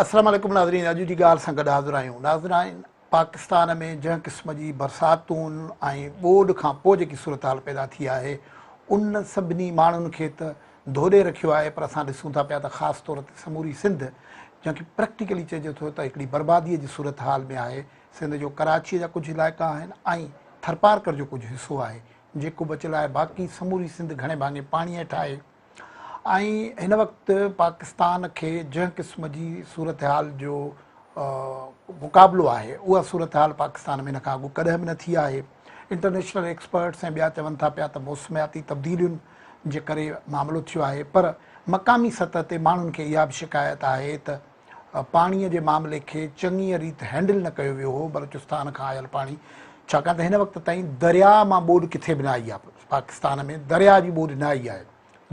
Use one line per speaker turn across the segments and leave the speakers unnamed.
السلام عليڪم ناظرين اڄ جي ڳالهه سان گڏ حاضر آهيون ناظرين پاڪستان ۾ جنهن قسم جي برساتون ۽ ٻوڏ کان پوء جيڪي صورتحال پيدا ٿي آهي ان سڀني ماڻهن کي ته ڌوڏي رکيو آهي پر اسان ڏسون ٿا پيا ته خاص طور تي سموري سنڌ جنهن کي پريڪٽيڪلي چئجي ٿو ته هڪڙي بربادي جي صورتحال ۾ آهي سنڌ جو ڪراچي جا ڪجهه علائقا آهن ۽ ٿرپارڪر جو ڪجهه حصو آهي جيڪو بچيل آهي باقي سموري سنڌ گهڻي ڀاڱي پاڻي هيٺ آهي ۽ هن وقت پاڪستان کي جنهن قسم جي صورتحال جو مقابلو آهي اها صورتحال پاڪستان ۾ هن کان اڳ ڪڏهن به نه ٿي آهي. انٽرنيشنل ايڪسپرٽس ۽ ٻيا چون ٿا پيا ته موسمياتي تبديلين جي ڪري معاملو ٿيو آهي پر مقامي سطح تي ماڻهن کي اها به شڪايت آهي ته پاڻي جي معاملي کي چڱيء ريت هينڊل نه ڪيو ويو هو بلوچستان کان آيل پاڻي ڇاڪاڻ ته هن وقت تائين درياء مان ٻوڏ ڪٿي به نه آئي آهي پاڪستان ۾ درياء جي ٻوڏ نه آئي آهي.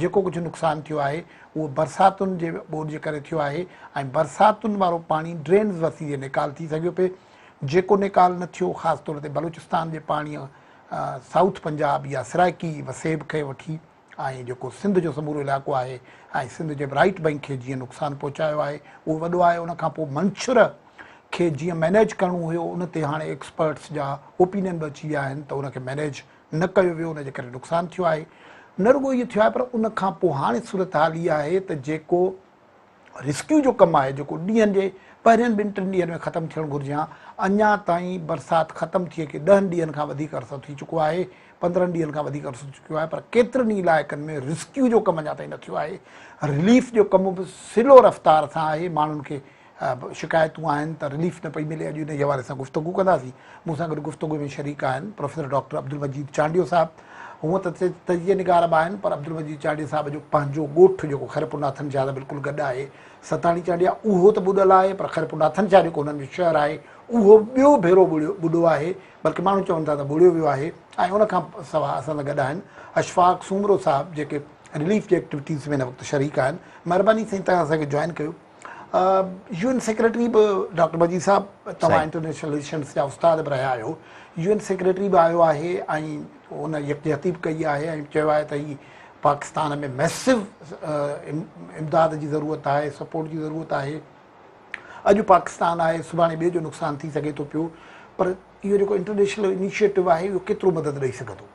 جيڪو ڪجهه نقصان ٿيو آهي اهو برساتن جي ٻوڏ جي ڪري ٿيو آهي ۽ برساتن وارو پاڻي ڊرينز وسيلي نيڪال ٿي سگهيو پئي جيڪو نيڪال نه ٿيو خاص طور تي بلوچستان جي پاڻي سائوٿ پنجاب يا سرائيڪي وسيب کي وٺي ۽ جيڪو سنڌ جو سمورو علائقو آهي ۽ سنڌ جي رائيٽ بئنڪ کي جيئن نقصان پهچايو آهي اهو وڏو آهي ان کان پوء منڇر کي جيئن مئنيج ڪرڻو هيو ان تي هاڻي ايڪسپرٽس جا اوپينين به اچي ويا آهن ته ان کي مئنيج نه ڪيو ويو ان جي ڪري نقصان ٿيو آهي نه رڳو اهو ٿيو آهي پر ان کان پوء هاڻي صورتحال اها آهي ته جيڪو ريسڪيو جو ڪم آهي جيڪو ڏينهن جي پهرين ٻن ٽن ڏينهن ۾ ختم ٿيڻ گهرجي ها اڃا تائين برسات ختم ٿئي کي ڏهن ڏينهن کان وڌيڪ عرصو ٿي چڪو آهي پندرهن ڏينهن کان وڌيڪ عرصو ٿي چڪو آهي پر ڪيترن ئي علائقن ۾ ريسڪيو جو ڪم اڃا تائين نه ٿيو آهي رليف جو ڪم به سلو رفتار سان آهي ماڻهن کي شڪايتون آهن ته رليف نه پئي ملي اڄ انهي حوالي سان گفتگو ڪنداسين مون سان گڏ گفتگو ۾ شريڪ آهن پروفيسر ڊاڪٽر عبدالمجيد چانڊيو صاحب هونء ته تجزيه نگار به آهن پر عبدالمجيد چانڊيي صاحب جو پنهنجو ڳوٺ جيڪو خيرپور ناٿن شاهه سان بلڪل گڏ آهي ستاڻي چانڊيا اهو ته ٻڏل آهي پر خيرپور ناٿن شاهه جيڪو هنن جو شهر آهي اهو ٻيو ڀيرو ٻڏو آهي بلڪه ماڻهو چون ٿا ته ٻوڙيو ويو آهي ۽ ان کان سواء اسان سان گڏ آهن اشفاق سومرو صاحب جيڪي رليف جي ايڪٽيوٽيز ۾ هن وقت شريڪ آهن مهرباني سائين توهان اسان کي جوائن ڪيو يو اين سيڪريٽري به ڊاڪٽر مجيد صاحب توهان انٽرنيشنل رليشنس جا استاد به رهيا آهيو يو اين سيڪريٽري به آيو آهي ۽ ان يڪجهتي به ڪئي آهي ۽ چيو آهي ته هي پاڪستان ۾ ميسو امداد جي ضرورت آهي سپورٽ جي ضرورت آهي اڄ پاڪستان آهي سڀاڻي ٻئي جو نقصان ٿي سگهي ٿو پيو پر اهو جيڪو انٽرنيشنل انيشيٽو آهي اهو ڪيترو مدد ڏئي سگهندو؟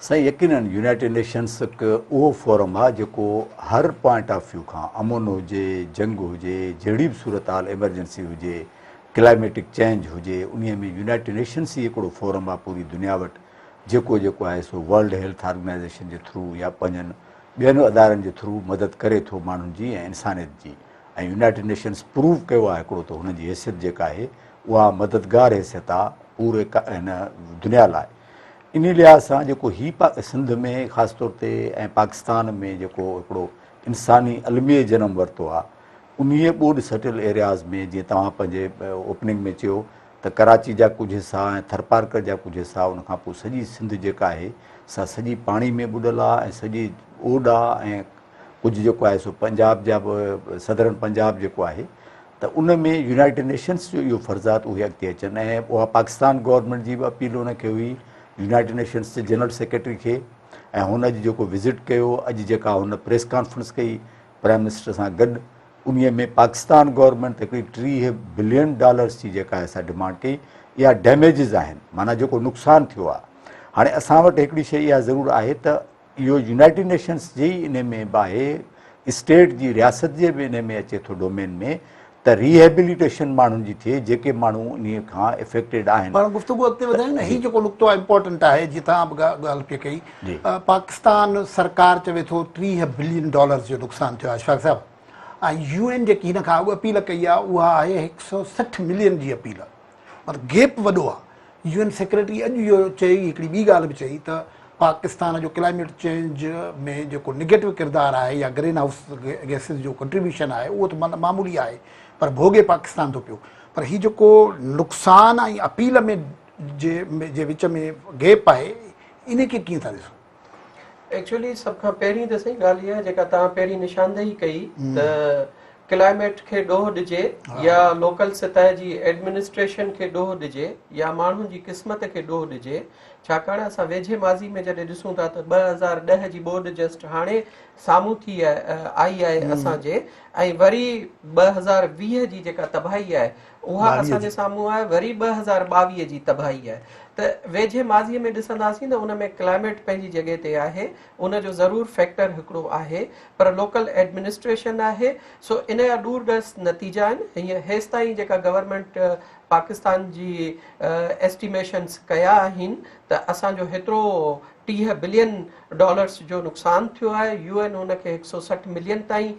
سائين يقينن يونائيٽيڊ نيشنس هڪ اهو فورم آهي جيڪو هر پوائنٽ آف ويو کان امن هجي جنگ هجي جهڙي به صورتحال ايمرجنسي هجي ڪلائميٽڪ چينج هجي انهي ۾ يونائيٽيڊ نيشنس ئي هڪڙو فورم آهي پوري دنيا وٽ جيڪو جيڪو آهي سو ورلڊ هيلٿ آرگنائيزيشن جي ٿرو يا پنهنجن ٻين ادارن جي ٿرو مدد ڪري ٿو ماڻهن جي ۽ انسانيت جي ۽ يونائيٽيڊ نيشنس پروو ڪيو آهي هڪڙو ته هن جي حيثيت جيڪا آهي اها مددگار حيثيت آهي پوري هن دنيا لاء انهي لحاظ سان جيڪو هي سنڌ ۾ خاص طور تي ۽ پاڪستان ۾ جيڪو هڪڙو انساني الميي جنم ورتو آهي انهي ٻوڏ سٽيل ايرياز ۾ جيئن توهان پنهنجي اوپننگ ۾ چيو ته ڪراچي جا ڪجهه حصا ۽ ٿرپارڪر جا ڪجهه حصا ان کان پوء سڄي سنڌ جيڪا آهي سا سڄي پاڻي ۾ ٻڏل آهي ۽ سڄي ٻوڏ آهي ۽ ڪجهه جيڪو آهي سو پنجاب جا به سدرن پنجاب جيڪو آهي ته ان ۾ يونائيٽيڊ نيشنس جو اهو فرض آهي ته اهي اڳتي اچن ۽ اها پاڪستان گورنمينٽ جي به اپيل ان کي هئي يونائيٽيڊ نيشنس جي جنرل سيڪريٽري کي ۽ هن اڄ جيڪو وزٽ ڪيو اڄ جيڪا هن پريس ڪانفرنس ڪئي پرائم منسٽر سان گڏ انهي ۾ پاڪستان گورنمينٽ هڪڙي 30 بلين ڊالرس جي جيڪا آهي سا ڊمانڊ ڪئي اها ڊيميجز آهن معنيٰ جيڪو نقصان ٿيو آهي هاڻي اسان وٽ هڪڙي شيء اها ضرور آهي ته اهو يونائيٽيڊ نيشنس جي ئي انهي ۾ به آهي، اسٽيٽ جي رياست جي به انهي ۾ اچي ٿو ڊومين ۾ ته ريهيبليٽيشن ماڻهن جي ٿئي جيڪي ماڻهو انهي کان افيڪٽيڊ آهن.
پاڻ گفتگو اڳتي وڌايون نه هي جيڪو نقطو آهي امپورٽنٽ آهي جيئن توهان به ڳالهه پئي ڪئي پاڪستان سرڪار چوي ٿو 30 بلين ڊالرز جو نقصان ٿيو آهي اشفاق صاحب ۽ يو اين جيڪي هن کان اڳ اپيل ڪئي آهي اها آهي 160 ملين جي اپيل مطلب گيپ وڏو آهي. يو اين سيڪريٽري اڄ اهو چئي هڪڙي ٻي ڳالهه به چئي ته پاڪستان جو ڪلائميٽ چينج ۾ جيڪو نيگيٽو ڪردار آهي يا گرين هائوس گيسز جو ڪنٽريبيوشن آهي اهو ته معمولي آهي پر ڀوڳي پاڪستان ٿو پيو پر هي جيڪو نقصان ۽ اپيل ۾ جي جي وچ ۾ گيپ آهي ان کي ڪيئن ٿا ڏسو؟
ايڪچوئلي سڀ کان پهرين ته سائين ڳالهه اها آهي جيڪا توهان پهرين نشاندهي ڪئي ته ڪلائميٽ کي ڏوهه ڏجي يا لوڪل سطح جي ايڊمنسٽريشن کي ڏوهه ڏجي يا ماڻهن جي قسمت کي ڏوهه ڏجي، ڇاڪاڻ اسان ويجهي ماضي ۾ جڏهن ڏسون ٿا ته 2010 جي ٻوڏ جسٽ هاڻي سامهون ٿي آئي آهي اسان جي ۽ وري 2020 جي جيڪا تباهي آهي اها اسان جي سامهون آهي، وري 2022 جي تباهي آهي ته ويجهي ماضي ۾ ڏسنداسين ته ان ۾ ڪلائميٽ پنهنجي جڳهه تي آهي، ان جو ضرور فيڪٽر هڪڙو آهي پر لوڪل ايڊمنسٽريشن آهي سو ان جا ڏور ڏس نتيجا آهن. هينئر هيستائين جيڪا گورنمينٽ پاڪستان جي ايسٽيميشنس ڪيا آهن ته اسان جو هيترو 30 بلين ڊالرس جو نقصان ٿيو آهي، يو اين ان کي 160 ملين تائين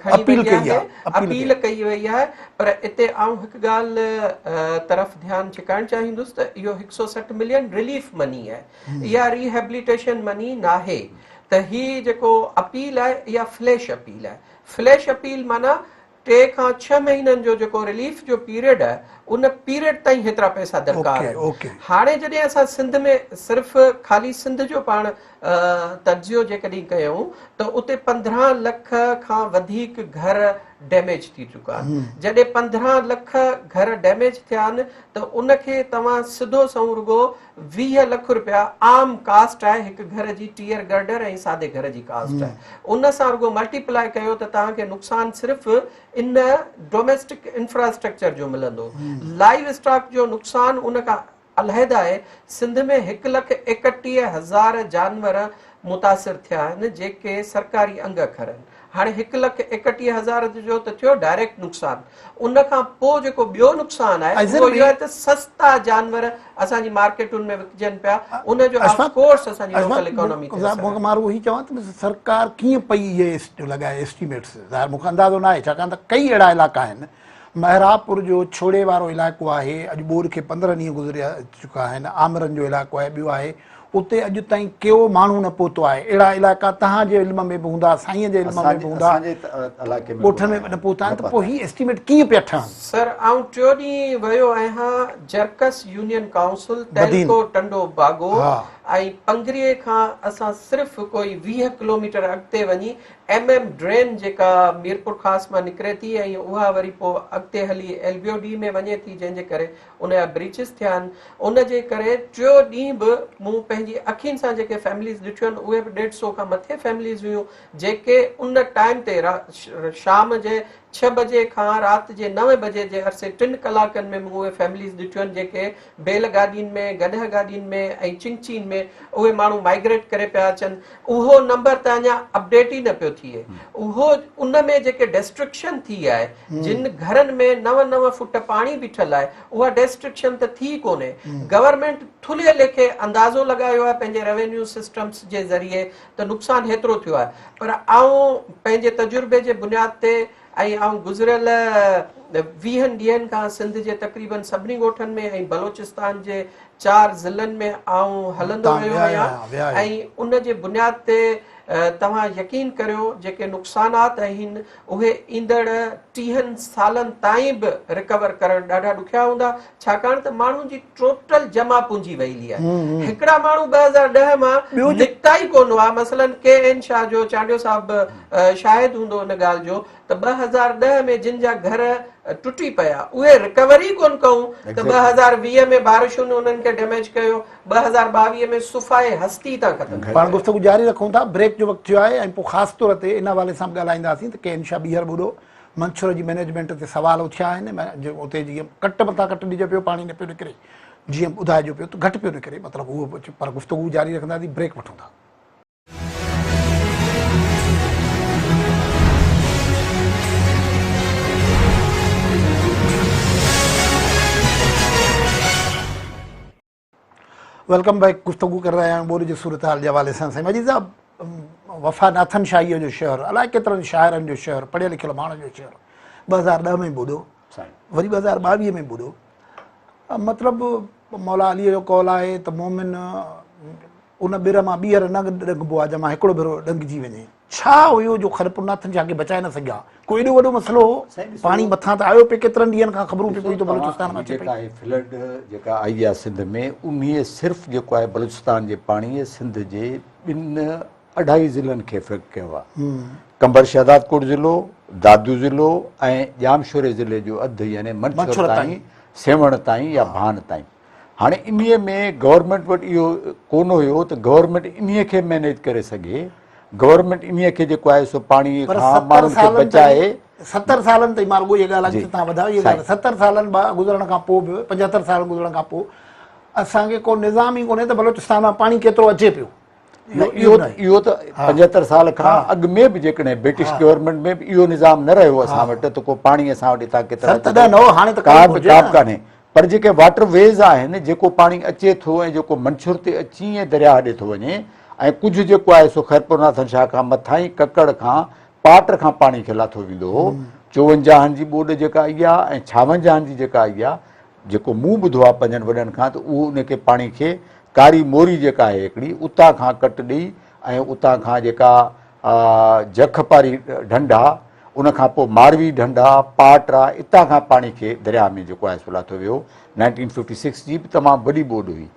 کڻي وئي آهي، اپيل ڪئي وئي آهي پر اتي آئون هڪ ڳالهه طرف ڌيان ڇڪائڻ چاهيندس ته اهو 160 ملين رليف مني آهي، اها ريهيبليٽيشن مني ناهي ته هي جيڪو اپيل آهي اها فليش اپيل آهي. فليش اپيل معنيٰ 3 کان 6 مهينن جو جيڪو رليف جو پيريڊ آهي ان پيريڊ تائين هيترا پئسا درڪار آهن. هاڻي جڏهن اسان سنڌ ۾ صرف خالي سنڌ جو پاڻ تجزيو جيڪڏهن ڪيون ته اتي 15 لک کان وڌيڪ گهر ڊيميج ٿي چڪا آهن. جڏهن 15 لک گهر ڊيميج ٿيا آهن ته ان کي توهان سڌو سنئون رڳو 20 لک رپيا عام ڪاسٽ آهي هڪ گهر جي ٽيئر گرڊر ۽ سادي گهر جي ڪاسٽ آهي ان سان رڳو ملٽي پلائي ڪيو ته توهان کي نقصان صرف ان ڊوميسٽڪ انفراسٽرڪچر جو ملندو. لائيو اسٽاڪ جو نقصان ان کان علحده آهي. سنڌ ۾ هڪ لک ايڪٽيهه هزار جانور متاثر ٿيا آهن جيڪي سرڪاري انگ اکر آهن. هاڻي هڪ لک ايڪٽيهه هزار جو ته ٿيو ڊائريڪٽ نقصان، ان کان پوء جيڪو ٻيو نقصان آهي اهو اهو آهي ته سستا جانور اسان جي مارڪيٽن ۾ وڪجن پيا، ان جو آف ڪورس اسان جي لوڪل اڪانومي تي اثر آهي.
مان رڳو هي چوان ته سرڪار ڪيئن پئي اهي لڳائي ايسٽيميٽس، ظاهر مون کي اندازو ناهي ڇاڪاڻ ته ڪئي اهڙا علائقا آهن، محرابپور جو ڇوڙي وارو علائقو آهي، اڄ ٻوڏ کي 15 ڏينهن گذري چڪا آهن، آمرن جو علائقو آهي، ٻيو آهي، اتي اڄ تائين ڪيو ماڻهو نه پهتو آهي، اهڙا علائقا توهان جي علم ۾ به هوندا، سائين جي علم ۾ به هوندا، ڳوٺن ۾ به نه پهتا آهن ته پوء هي ايسٽيميٽ ڪيئن پيا ٺهن؟
سر آئون ٽيو ڏينهن ويو آهيان جرڪس يونين ڪائونسل تعلقو ٽنڊو باگو ۽ پنگريي کان اسان صرف ڪوئي 20 ڪلوميٽر اڳتي وڃي ايم ايم ڊرين جيڪا ميرپورخاص مان نڪري ٿي ۽ اها وري پوء اڳتي هلي ايل بي او ڊي ۾ وڃي ٿي جنهن جي ڪري ان جا بريچز ٿيا آهن ان جي ڪري ٽيو ڏينهن به مون پنهنجي اکين سان جيڪي فيمليز ڏٺيون آهن اهي به ڏيڍ سو کان مٿي فيمليز هيون جيڪي ان ٽائيم تي شام جي 6 بجي کان رات جي 9 بجي جي عرصي 3 ڪلاڪن ۾ مون اهي فيمليز ڏٺيون آهن جيڪي بيل گاڏين ۾ گڏهه گاڏين ۾ ۽ چنگچين ۾ اهي ماڻهو مائگريٽ ڪري پيا اچن. اهو نمبر ته اڃا اپڊيٽ ئي نه پيو ٿئي. اهو ان ۾ جيڪي ڊسٽرڪشن ٿي آهي جن گهرن ۾ نو نو فوٽ پاڻي بيٺل آهي اها ڊسٽرڪشن ته ٿي ڪونهي. گورنمينٽ ٿلهي ليکي اندازو لڳايو آهي پنهنجي روينيو سسٽمس جي ذريعي ته نقصان هيترو ٿيو آهي پر آئون پنهنجي تجربي جي بنياد تي ۽ آئون گذريل ويهن ڏينهن کان سنڌ جي تقريبن سڀني ڳوٺن ۾ ۽ بلوچستان جي 4 ضلعن ۾ آئون هلندو رهيو آهيان ۽ ان جي بنياد تي توهان يقين ڪريو جيڪي نقصانات آهن اهي ايندڙ 30 سالن تائين به رڪور ڪرڻ ڏاڍا ڏکيا هوندا ڇاڪاڻ ته ماڻهن جي ٽوٽل جمع پونجي ويلي آهي. هڪڙا ماڻهو 2010 مان نڪتا ئي ڪونه هئا مثلا ڪي اين شاهه جو چانڊيو صاحب شاهد هوندو ان ڳالهه جو ته 2010 ۾ جن جا گهر ٽٽي پيا اهي رڪور ئي ڪونه ڪئون ته 2020 ۾ بارشن انهن کي ڊيميج ڪيو 2022 ۾ صفائي هستي تان ختم ٿي.
پاڻ گفتگو جاري رکون ٿا بريڪ جو وقت ٿيو آهي ۽ پوء خاص طور تي ان حوالي سان به ڳالهائينداسين ته ڪي اين شاهه ٻيهر ٻڏو منڇر جي مئنيجمينٽ تي سوال اٿيا آهن اتي جيئن ڪٽ مٿان ڪٽ ڏجي پيو پاڻي نه پيو نڪري جيئن ٻڌائجو پيو ته گهٽ پيو نڪري مطلب اهو پر گفتگو جاري رکنداسين بريڪ وٺون ٿا. Welcome back گفتگو ڪري رهيا آهيون ٻوڏ جي صورتحال جي حوالي سان سائين مجيد صاحب وفا ناٿن شاهي جو شهر الائي ڪيترن شاعرن جو شهر پڙهيل لکيل ماڻهن جو شهر 2010 ۾ ٻڏو وري 2022 ۾ ٻڏو مطلب مولا علي جو قول آهي ته مومن ان ٻر مان ٻيهر نه ڏنگبو آهي جنهن مان هڪڙو ڀيرو ڏنگجي وڃي. ڇا هيو جو خيرپور ناٿن شاهه کي بچائي نه سگهيا؟ ڪو ايڏو وڏو مسئلو هو؟ پاڻي مٿان ته آيو پئي ڪيترن ڏينهن کان خبرون پئي پئي ته بلوچستان مان اچي پئي.
جيڪا هي فلڊ جيڪا آئي آهي سنڌ ۾ انهيء صرف جيڪو آهي بلوچستان جي پاڻيء سنڌ جي ٻن اڍائي ضلعن کي افيڪٽ ڪيو آهي. قمبر شهدادڪوٽ ضلعو، دادو ضلعو ۽ ڄامشوري ضلعي جو اڌ يعني منڇر تائين، سيوهڻ تائين يا ڀان تائين. هاڻي انهيء ۾ گورنمينٽ وٽ اهو ڪونه هيو ته گورنمينٽ انهيء کي مئنيج ڪري سگهي، گورنمينٽ انهيء کي جيڪو آهي سو پاڻي
پر
کان
70
ماڻهن کي
سالن
بچائي.
تائين 70 سالن تائين مان رڳو اها ڳالهه
جي
اڳتي تان وڌايو اها
سائين.
ڳالهه 70 سالن گذرڻ کان پوء به 75 سال گذرڻ کان پوء اسان کي ڪو نظام ئي ڪونهي ته بلوچستان مان پاڻي ڪيترو اچي پيو.
نه اهو اهو ته 75 سال کان اڳ ۾ به جيڪڏهن برٽش گورنمينٽ ۾ به اهو نظام نه رهيو اسان وٽ ته ڪو پاڻي اسان وٽ هتان ڪيترا
اچي ٿو هاڻي ته
ڪا به ڪا به ڪانهي پر جيڪي واٽر ويز آهن جيڪو پاڻي اچي ٿو ۽ جيڪو منڇر تي اچي ۽ درياهه ڏي ٿو وڃي ۽ ڪجهه جيڪو آهي سو خيرپور ناٿن شاهه کان مٿائين ڪڪڙ کان پاٽ کان پاڻي کي لاٿو ويندو هو چوونجاهن جي ٻوڏ جيڪا آئي آهي ۽ ڇاونجاهن جي جيڪا آئي آهي جيڪو مون ٻڌو آهي پنهنجن وڏن کان ته اهو ان کي پاڻي کي ڪاري موري جيڪا آهي هڪڙي اتان کان ڪٽ ڏئي ۽ اتان کان جيڪا جک پاري ڍنڍ آ ان کان پوء ماروي ڍنڍ آ پاٽ آ اتان کان پاڻي کي درياهه ۾ جيڪو آهي سو لاٿو ويو نائنٽين ففٽي سڪس جي به تمام وڏي ٻوڏ هئي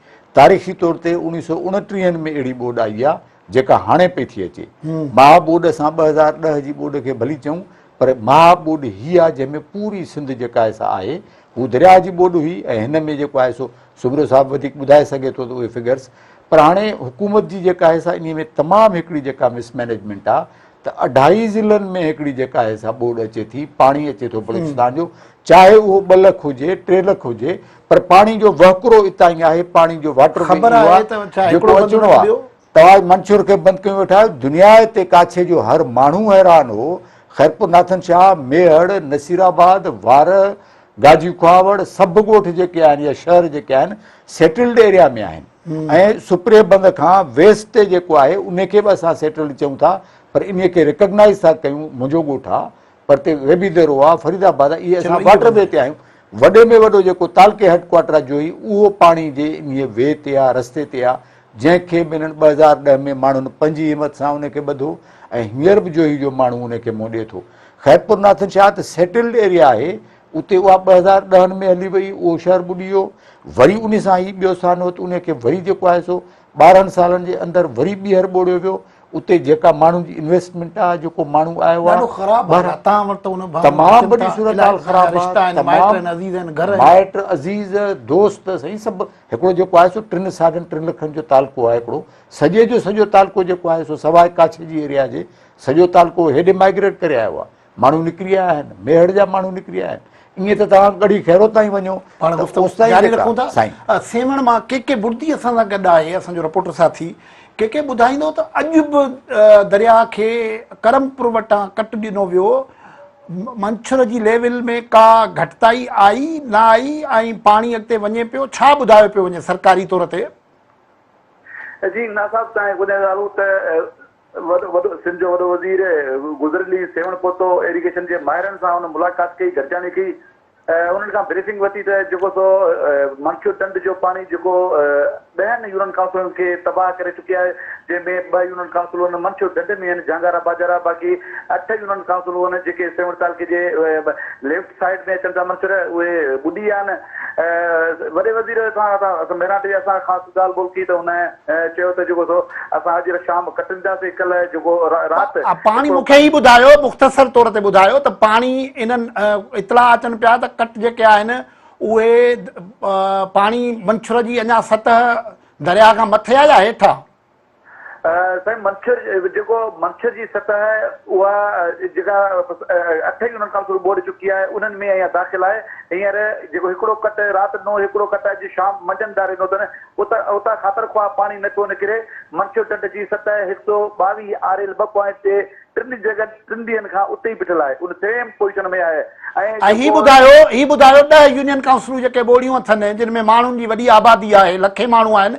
تاريخي طور تي اوڻيهه سو اڻٽيهن ۾ اهڙي ٻوڏ آئي آ جيڪا هاڻي پئي ٿي اچي مها ٻوڏ اسان 2010 جي ٻوڏ کي ڀلي چئون پر مها ٻوڏ هي آ جنهن ۾ پوري سنڌ جيڪا آهي سا آهي هو درياهه جي ٻوڏ هئي ۽ هن ۾ جيڪو آهي سو سومرو صاحب وڌيڪ ٻڌائي سگهي ٿو ته اهي فگرس پر هاڻي حڪومت جي جيڪا آهي سا انهي ۾ تمام هڪڙي جيڪا مس مئنيجمينٽ آ ته اڍائي ضلعن ۾ هڪڙي جيڪا آهي سا ٻوڏ اچي ٿي پاڻي اچي ٿو بلوچستان جو چاهي اهو 2 لک هجي 3 لک هجي پر پاڻي جو وهڪرو اتان ئي آهي پاڻي جو واٽر وي
خبر
اهو
آهي ته ڇا
جيڪو
هڪڙو بند
اچڻو
نه
آ
ٻيو؟
توهان منڇر کي بند ڪيون ويٺا آهيو، دنيا تي ڪاڇي جو هر ماڻهو حيران هو، خيرپور ناٿن شاهه، ميهڙ، نصير آباد، وارهه، گاجي کهاوڙ سڀ ڳوٺ جيڪي آهن يا شهر جيڪي آهن سيٽلڊ ايريا ۾ آهن ۽ سپري بند کان ويسٽ تي جيڪو آهي ان کي به اسان سيٽلڊ چئون ٿا پر ان کي ريڪگنائز ٿا ڪيون منهنجو ڳوٺ آ پر تي غيبي ديرو آ فريد آباد آ اهي اسان واٽر وي تي آهيون وڏي ۾ وڏو جيڪو تعلقي هيڊ ڪوارٽر آ جوهي اهو پاڻي جي انهي وي تي آ رستي تي آ جنهن کي به انهن 2010 ۾ ماڻهن پنهنجي همت سان ان کي ٻڌو ۽ هينئر به جوهي جو ماڻهو ان کي منهن ڏئي ٿو. خيرپور ناٿن شاهه ته سيٽلڊ ايريا آهي اتي اها 2010 ۾ هلي وئي اهو شهر ٻڏي ويو وري ان سان هي ٻيو سانحو ته ان کي وري جيڪو آهي سو 12 سالن جي اندر وري ٻيهر ٻوڙيو ويو اتي جيڪا ماڻهن جي انويسٽمينٽ آهي جيڪو ماڻهو آيو آهي
ڏاڍو خراب حال آهي تان وٽ ان
تمام وڏي صورتحال خراب آهي
رشتا آهن مائٽ آهن عزيز آهن گهر آهن
مائٽ عزيز دوست سائين سڀ هڪڙو جيڪو آهي سو ٽن ساڍن ٽن لکن جو تعلقو آهي هڪڙو سڄي جو سڄو تعلقو جيڪو آهي سو سواء ڪاڇي جي ايريا جي سڄو تعلقو هيڏي مائگريٽ ڪري آيو آهي ماڻهو نڪري آيا آهن ميهڙ جا ماڻهو نڪري آيا آهن ائين ته توهان ڳڙهي خيرو تائين وڃو
پاڻ گفتگو جاري رکون ٿا سيوهڻ مان ڪي ڪي بڙدي اسان سان گڏ آهي اسان جو رپورٽر ساٿي ڪي ڪي ٻڌائيندو ته اڄ به درياهه کي ڪرمپور وٽان ڪٽ ڏنو ويو منڇر جي ليول ۾ ڪا گهٽتائي آئي نه آئي ۽ پاڻي اڳتي وڃي پيو ڇا ٻڌايو پيو وڃي سرڪاري طور تي؟
جي نه صاحب تان ٻڌائيندا هلون ته وڏو وڏو سنڌ جو وڏو وزير گذريل ڏينهن سيوهڻ پهتو ايريگيشن جي ماهرن سان هن ملاقات ڪئي گڏجاڻي ڪئي انهن کان بريفنگ ورتي ته جيڪو سو منڇر ڍنڍ جو پاڻي جيڪو ڏهن يونين ڪائونسلن کي تباهه ڪري چڪي آهي جنهن ۾ ٻه يونين ڪائونسلون منڇر ڍنڍ ۾ آهن جهانگارا باجارا باقي اٺ يونين ڪائونسلون آهن جيڪي سيوهڻ تعلقي جي ليفٽ سائيڊ ۾ اچن ٿا منڇر اهي ٻڏي ويا آهن وڏي وزير سان اسان مهراڻ ٽي وي اسان خاص ڳالهه ٻولهه ڪئي ته هن چيو ته جيڪو سو اسان اڄ شام ڪٽنداسين ڪلهه جيڪو رات
پاڻي مون کي هي ٻڌايو مختصر طور تي ٻڌايو ته پاڻي انهن اطلاع اچن پيا ته ڪٽ جيڪي آهن اهي پاڻي منڇر جي اڃا سطح درياهه کان مٿي آهي يا هيٺ آهي؟
سائين منڇر جيڪو منڇر جي سطح آهي اها جيڪا اٺ يونين ڪائونسل ٻوڏ چڪي آهي انهن ۾ اڃا داخل آهي هينئر جيڪو هڪڙو ڪٽ رات ڏنو هڪڙو ڪٽ اڄ شام منجهند ڌاري ڏنو اٿن اتان خاطر خواهه پاڻي نه پيو نڪري منڇر ڍنڍ جي سطح هڪ سو ٻاويهه آر ايل ٻه پوائنٽ تي ٽن جڳهن ٽن ڏينهن کان اتي ئي بيٺل آهي ان سيم پوزيشن ۾ آهي ۽
۽ هي
جيڪو
ٻڌايو هي ٻڌايو ڏهه يونين ڪائونسلون جيڪي ٻوڙيون اٿن جن ۾ ماڻهن جي وڏي آبادي آهي لکين ماڻهو آهن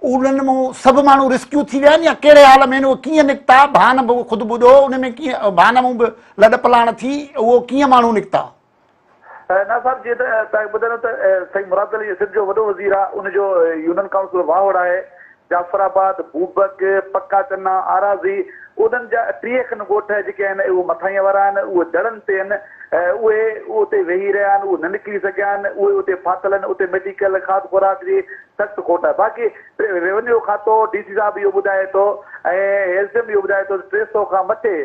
انهن مان سڀ ماڻهو ريسڪيو ٿي ويا آهن يا ڪهڙي حال ۾ آهن اهي ڪيئن نڪتا ڀان به خود ٻڏو ان ۾ ڪيئن ڀان مون به لڏ پلاڻ ٿي اهو ڪيئن ماڻهو نڪتا.
نه صاحب جيئن ته توهان کي ٻڌايان ته سائين مراد علي سنڌ جو وڏو وزير آهي ان جو يونين ڪائونسل واهوڙ آهي جعفر آباد بوبڪ پڪا چنا آراضي انهن جا 30 کن ڳوٺ جيڪي آهن اهي مٿاهينء وارا آهن، اهي دڙن تي آهن، اهي اتي ويهي رهيا آهن، اهي نه نڪري سگهيا آهن، اهي اتي ڦاٿل آهن، اتي ميڊيڪل کاڌ خوراڪ جي سخت کوٽ آهي. باقي روينيو کاتو ڊي سي صاحب اهو ٻڌائي ٿو ۽ ايس ڊي ايم اهو ٻڌائي ٿو ته 300 کان مٿي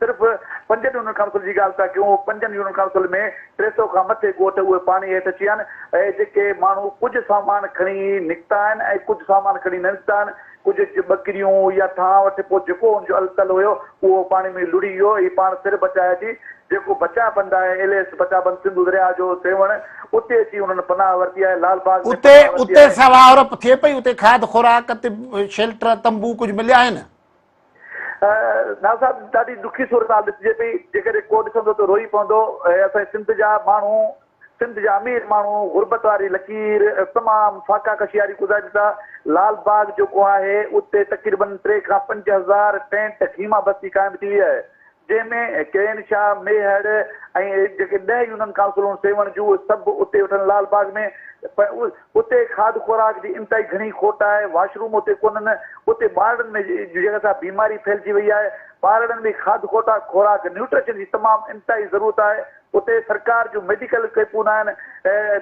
صرف پنجن يونين ڪائونسل جي ڳالهه ٿا ڪيون، پنجن يونين ڪائونسل ۾ 300 کان مٿي ڳوٺ اهي پاڻي هيٺ اچي ويا آهن ۽ جيڪي ماڻهو ڪجهه سامان کڻي نڪتا آهن ۽ ڪجهه سامان کڻي نه نڪتا آهن، ڪجهه ٻڪريون يا ٿانء وٺ پوء جيڪو ان جو التل هيو اهو پاڻي ۾ لڙهي ويو. هي پاڻ سر بچائي اچي جيڪو بچاء بند آهي ايل ايس بچاء بند سنڌو درياء جو سيوهڻ اتي اچي انهن پناهه ورتي آهي لال باغ ۾
اتي
پناهه ورتي
اتي
آهي.
سواهرپ ٿئي پئي اتي کاڌ خوراڪ تي شيلٽر تنبو ڪجهه مليا آهن؟
ناز صاحب ڏاڍي ڏکي صورتحال ڏسجي پئي جيڪڏهن ڪو ڏسندو ته روئي پوندو اسان جي سنڌ جا ماڻهو سنڌ جا امير ماڻهو غربت واري لڪير تمام فاقا ڪشي واري گذارين ٿا. لال باغ جيڪو آهي اتي تقريبن 3 کان 5000 ٽينٽ خيما بستي قائم ٿي وئي آهي جنهن ۾ ڪين شاهه، ميهڙ ۽ جيڪي 10 يونين ڪائونسلون سيوهڻ جون اهي سڀ اتي وٺن لال باغ ۾ اتي کاڌ خوراڪ جي انتهائي گهڻي کوٽ آهي واش روم اتي ڪونهن اتي ٻارڙن ۾ جيڪا سا بيماري ڦهلجي وئي آهي ٻارڙن ۾ کاڌ خوراڪ نيوٽريشن جي تمام انتهائي ضرورت آهي اتي سرڪار جون ميڊيڪل ڪئمپون آهن،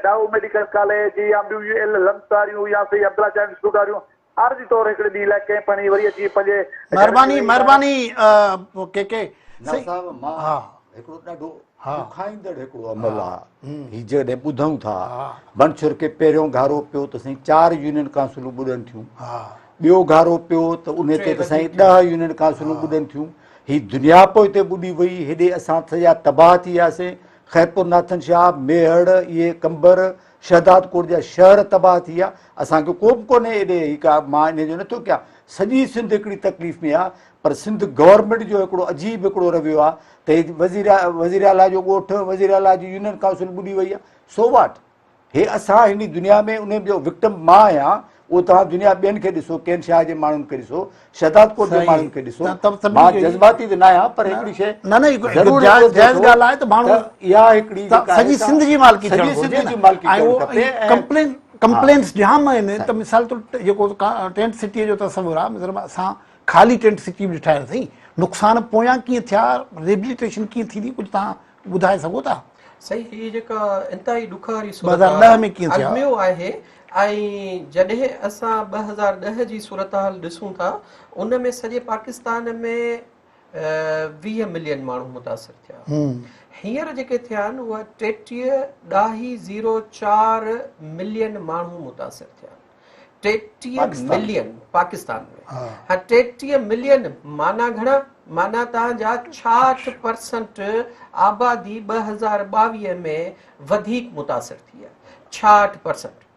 ڊائو ميڊيڪل ڪاليج يا ٻيون يو ايل لمس واريون يا سيد عبدالله شاهه انسٽيٽيوٽ واريون عارضي طور هڪڙي ڏينهن لاء ڪئمپ هڻي وري اچي پنهنجي گهرن ۾
مھرباني
ويهي رهيا.
مھرباني ڪي ڪي
نه
سائين
صاحب مان
ها
هڪڙو ڏاڍو
ها
ڏکائيندڙ هڪڙو عمل
ها
آ هي جيڪڏهن ٻڌون ٿا
ها
منڇر کي پهريون گهارو پيو ته سائين 4 يونين ڪائونسلون ٻڏن ٿيون
ها
ٻيو گهارو پيو ته انهي تي
ٽي
ته سائين
وڌيڪ ٿيون.
10 يونين ڪائونسلون ٻڏن ٿيون هي دنيا پوئتي ٻڏي وئي، هيڏي اسان سڄا تباهه ٿي وياسين، خيرپور ناٿن شاهه، ميهڙ، اهي قمبر، شهدادڪوٽ جا شهر تباهه ٿي ويا، اسان کي ڪو به ڪونهي هيڏي هي ڪا مان انهي جو نٿو ڪيان، سڄي سنڌ هڪڙي تڪليف ۾ آ، پر سنڌ گورنمينٽ جو هڪڙو عجيب هڪڙو رويو آ ته هي وزير وزير اعليٰ جو ڳوٺ، وزير اعليٰ جي يونين ڪائونسل ٻڏي وئي آ، سو واٽ؟ هي اسان هن دنيا ۾ انهي جو وڪٽم مان آهيان اهو توهان دنيا ٻين کي ڏسو ڪين شاهه جي ماڻهن کي ڏسو شهداد ڪوٽ جي ماڻهن کي ڏسو مان جذباتي ته نه آهيان پر هڪڙي شيء
نه نه
ضرور
جائز ڳالهه آهي ته ماڻهو
اها هڪڙي
سڄي سنڌ جي مالڪي
ٿيڻ گهرجي سنڌ جي مالڪي ٿيڻ کپي
ڪمپلين ڪمپلينس جام آهن ته مثال طور جيڪو ٽينٽ سٽي جو تصور آهي مطلب اسان خالي ٽينٽ سٽي به ڏٺا آهن سائين نقصان پويان ڪيئن ٿيا ريبليٽيشن ڪيئن ٿيندي ڪجهه توهان ٻڌائي سگهو ٿا؟
سائين هي جيڪا انتهائي ڏکاري
2010 ۾ ڪيئن ٿيا؟
الميو آهي ۽ جڏهن اسان 2010 جي صورتحال ڏسون ٿا ان ۾ سڄي پاڪستان ۾ 20 ملين ماڻهو متاثر ٿيا هينئر جيڪي ٿيا آهن اها ٽيٽيهه ڏاهي زيرو چار ملين ماڻهو متاثر ٿيا آهن 33 ملين پاڪستان ۾ ها 33 ملين معنيٰ گهڻا معنيٰ تان جا 66% آبادي 2022 ۾ وڌيڪ متاثر ٿي آهي 66%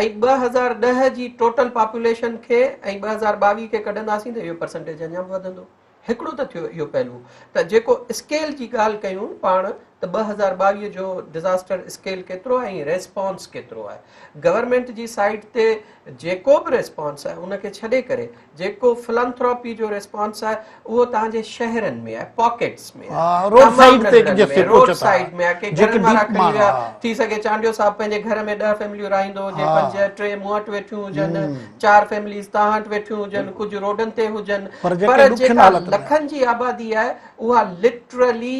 ۽ 2010 جي ٽوٽل پاپوليشن کي ۽ 2022 کي ڪڍنداسين ته اهو پرسنٽيج اڃا به وڌندو هڪڙو ته ٿيو اهو پهلو ته جيڪو اسڪيل جي ڳالهه ڪيون پاڻ ته 2022 جو ڊزاسٽر اسڪيل ڪيترو آهي ۽ ريسپانس ڪيترو آهي گورنمينٽ جي سائيڊ تي جيڪو به ريسپانس آهي ان کي ڇڏي ڪري جيڪو فلانٿراپي جو ريسپانس آهي اهو توهان جي شهرن ۾ آهي پاڪيٽس ۾ آهي
روڊ سائيڊ تي
روڊ سائيڊ ۾ آهي ڪي گهرن وارا کڻي ويا ٿي سگهي چانڊيو صاحب پنهنجي گهر ۾ 10 فيمليون رهائيندو هجي 5 3 مون وٽ ويٺيون هجن 4 فيمليز توهان وٽ ويٺيون هجن ڪجهه روڊن تي هجن
پر
پر
جيڪا
جيڪا لکن جي آبادي آهي اها لٽرلي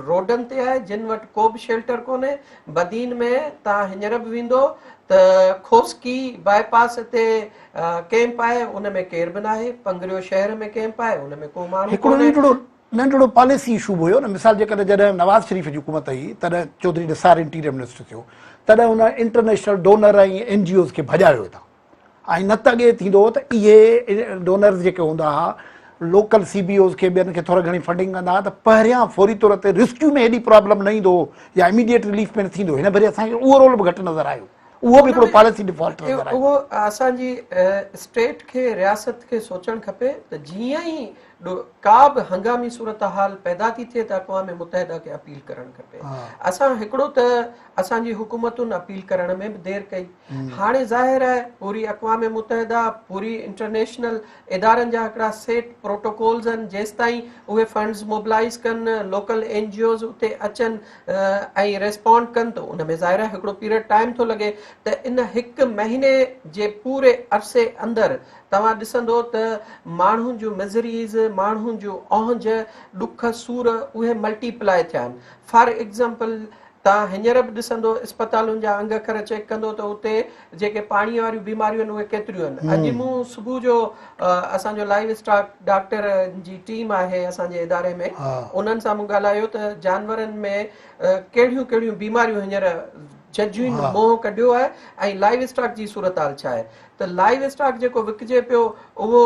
روڊن تي آهي جن وٽ ڪو به شيلٽر ڪونهي بدين ۾ توهان هينئر به ويندو ته کوسڪي باء پاس تي ڪيمپ آهي ان ۾ ڪير به ناهي پنگريو شهر ۾ ڪيمپ آهي ان ۾ ڪو ماڻهو
هڪڙو
ڪونهي
ننڍڙو ننڍڙو پاليسي اشو به هيو نه مثال جيڪڏهن جڏهن نواز شريف جي حڪومت هئي تڏهن چوڌري نثار انٽيريئر منسٽر ٿيو تڏهن هن international donor ۽ N G Os کي ڀڄايو هتان ۽ نه ته اڳي ٿيندو هو ته اهي ڊونرز جيڪي هوندا هئا لوڪل سي بي اوز کي ٻين کي ٿورا گهڻي فنڊنگ ڪندا هئا ته پهريان فوري طور تي ريسڪيو ۾ ايڏي پرابلم نه ايندو هو يا اميڊيٽ رليف ۾ نه ٿيندو هن ڀيري اسان کي اهو رول به گهٽ نظر آيو اهو به هڪڙو پاليسي ڊيفالٽ نظر آيو.
اهو اسان جي اسٽيٽ کي رياست کي سوچڻ کپي ته جيئن ئي ڪا به هنگامي صورتحال پيدا ٿي ٿئي ته اقوام متحده کي اپيل ڪرڻ کپي. اسان هڪڙو ته اسان جي حڪومتن اپيل ڪرڻ ۾ به دير ڪئي. هاڻي ظاهر آهي پوري اقوام متحده پوري انٽرنيشنل ادارن جا هڪڙا سيٽ پروٽوڪولز آهن جيستائين اهي فنڊز موبلائز ڪن لوڪل اين جي اوز اتي اچن ۽ ريسپونڊ ڪن ته ان ۾ ظاهر آهي هڪڙو پيريڊ ٽائيم ٿو لڳي ته ان هڪ مهيني جي پوري عرصي اندر توهان ڏسندو ته ماڻهن جون مزريز، ماڻهن جون اهنج، ڏک سور اهي ملٽي پلائي ٿيا آهن. فار ايگزامپل توهان هينئر به ڏسندو اسپتالن جا انگ اکر چيڪ ڪندو ته اتي جيڪي پاڻي واريون بيماريون آهن اهي ڪيتريون آهن. اڄ مون صبح جو اسان جو لائيو اسٽاڪ ڊاڪٽر جي ٽيم آهي اسان جي اداري ۾ انهن سان مون ڳالهايو ته جانورن ۾ ڪهڙيون ڪهڙيون بيماريون هينئر ججهين منهن ڪڍيو آهي ۽ لائيو اسٽاڪ جي صورتحال ڇا آهي ته لائيو اسٽاڪ جيڪو وڪجي پيو اهو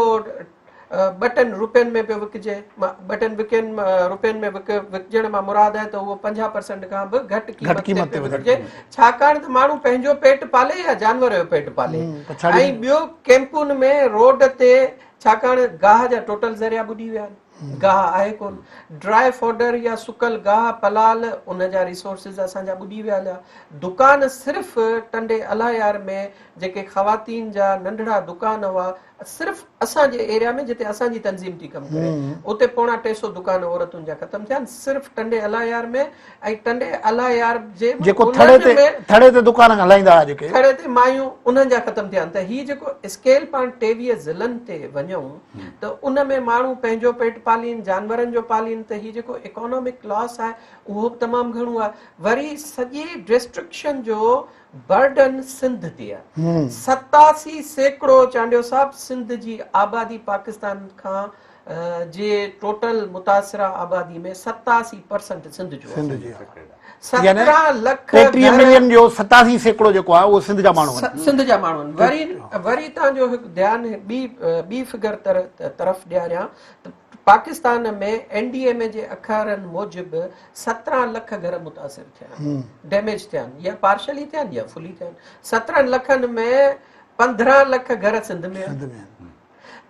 ٻه ٽن روپين ۾ پيو وڪجي، ٻه ٽن وڪين روپين ۾ وڪجڻ مان مراد آهي ته اهو 50 پرسنٽ کان به گهٽ قيمت تي پيو وڪجي، ڇاڪاڻ ته ماڻهو پنهنجو پيٽ پالي يا جانور جو پيٽ پالي ۽ ٻيو ڪيمپن ۾ روڊ تي ڇاڪاڻ گاهه جا ٽوٽل ذريعا ٻڏي ويا آهن، گاهه آهي ڪونه، ڊرائي فوڊر يا سڪل گاهه پلال ان جا ريسورسز اسان جا ٻڏي ويا هليا، دڪان صرف ٽنڊي الهيار ۾ جيڪي خواتين جا ننڍڙا دڪان هئا صرف اسان جي ايريا ۾ جتي اسان جي تنظيم ٿي ڪم ڪري اتي پوڻا 300 دڪان عورتن جا ختم ٿيا آهن صرف ٽنڊي الله يار ۾ ۽ ٽنڊي الله يار جي
جيڪو ٿڙي تي ٿڙي تي دڪان هلائيندا هئا جيڪي
ٿڙي تي مايون انهن جا ختم ٿيا آهن ته هي جيڪو اسڪيل پاڻ 23 ضلعن تي وڃون ته ان ۾ ماڻهو پنهنجو پيٽ پالين جانورن جو پالين ته هي جيڪو اڪانامڪ لاس آهي اهو به تمام گهڻو آهي وري سڄي ڊسٽرڪشن جو برڊن سنڌ تي آهي. 87% چانڊيو صاحب سنڌ جي آبادي پاڪستان کان جي ٽوٽل متاثره آبادي ۾ 87% سنڌ جو
سنڌ جي آهي. 17 لک 33 ملين جو 87% جيڪو آهي اهو سنڌ جا ماڻهو آهن.
سنڌ جا ماڻهو آهن. وري وري تان جو هڪ ڌيان ٻي ٻي فگر طرف ڏياريان ته Pakistan ۾ N D M A جي اکرن موجب 17 لک گهر متاثر ٿيا آهن، ڊيميج ٿيا آهن يا پارشلي ٿيا آهن يا فلي ٿيا آهن. 17 لکن ۾ 15 لک گهر سنڌ ۾ آهن